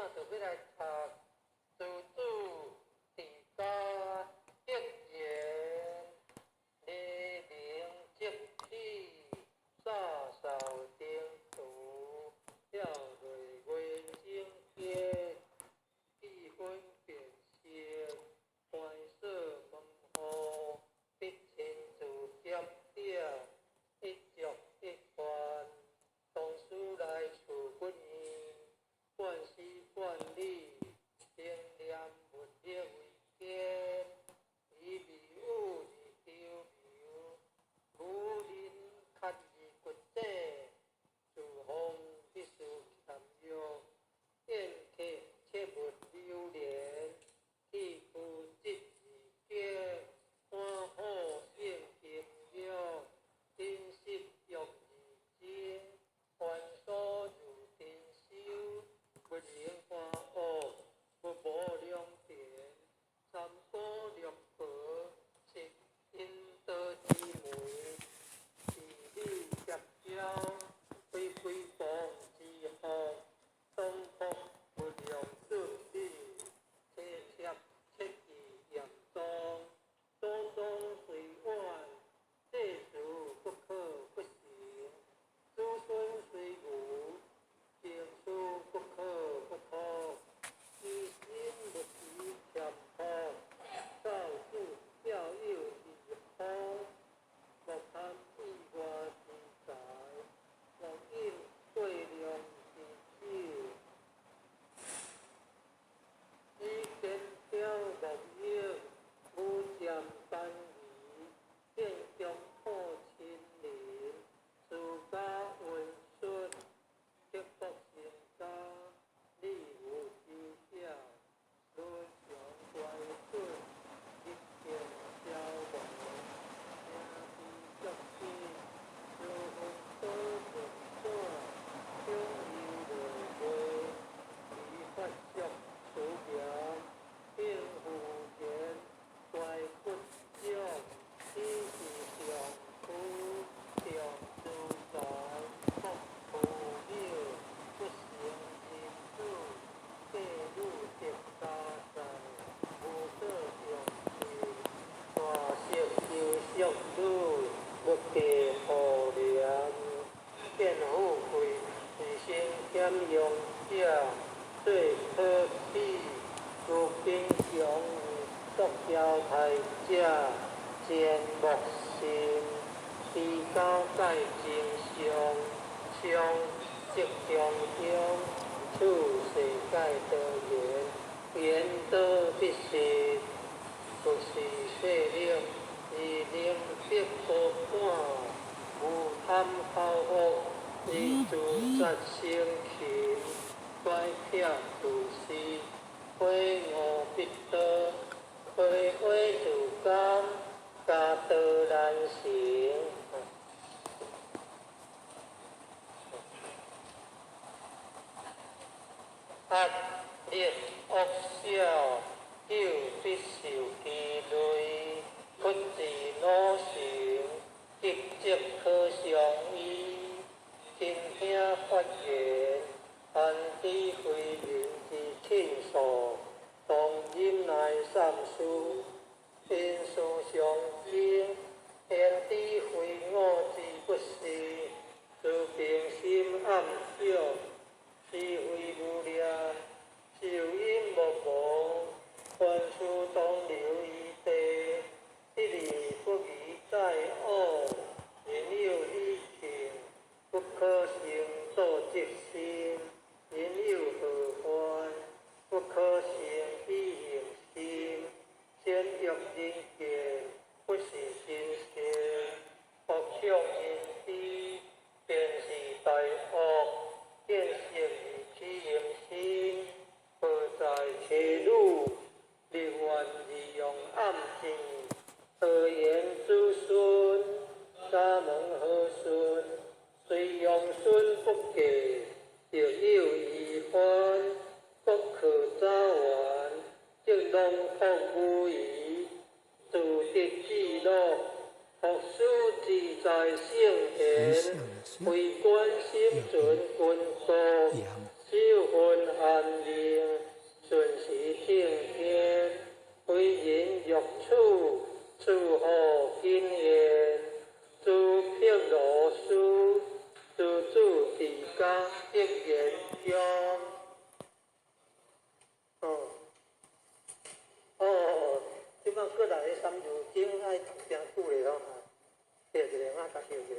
馬就欲來讀自主治家格言，黎明即起，灑掃燈廚，跳落月整潔，記分辨析，關鎖門戶，必親自檢點，一粥一飯，當書來處不義，貫絲貫理，清廉物力為堅，以義務而求謀，無人較而骨者，自奉必須儉約，宴客切勿流連，氣虛質而潔，歡好勝禁欲，珍惜欲而精，繁瑣如珍修，不能歡惡，不無良田，三姑六婆是陰道之媒，治理協調，非規磅之福，當卜不良準理，切切切記嚴重，祖宗雖遠，祭祀不可不行；子孫雖愚，經書不可不託。居心勿疑儉樸，教子教幼而方，莫貪意外之財，莫飲過量之酒。以堅強莫逆，武將班儀，建疆土親鄰，私家溫順，克服成家，禮無羞曉，倫常乖順，日見消亡，兄弟足親，私分多輪轉，長幼樂會，禮法俗慈嚴，應婦言乖骨長，此是上夫重資財，莫虛謬，不成人子，嫁女得家財，無所用心，大色求淑女，勿嫁婦廉，見富貴隨身儉用者，做可鄙，如貧窮作嬌態者，賤莫信。持交界真相，相即中庸，處世界多言，言多必失，不是勢力，而能得高感，無貪口福，而自責生勤，乖巧自私，悔悟必多，開花自甘，家道難成。壓力惡小，久必受其累，屈智惱成，急則可相依。親兄發言，安知非人之傾訴，當忍耐三思，因事相爭，焉知非我之不是？自平心暗想，是非無量，受因莫忘，凡事當留餘地，得而不疑在惡，人有喜慶，不可生妒嫉心；人有禍患，不可生鄙恨心。善欲人見，不是真善；惡向人知，便是大惡。見色而起淫心，報在妻女，立願而用暗箭，惡言子孫，沙門和順，雖養孫不嫁，亦有遺患，國可早完，則農福無疑，自得至樂，學師自在聖賢，非關心存君國，守分安寧。這擺過來三字經愛讀誠久咧吼，對一下，我甲叫一下。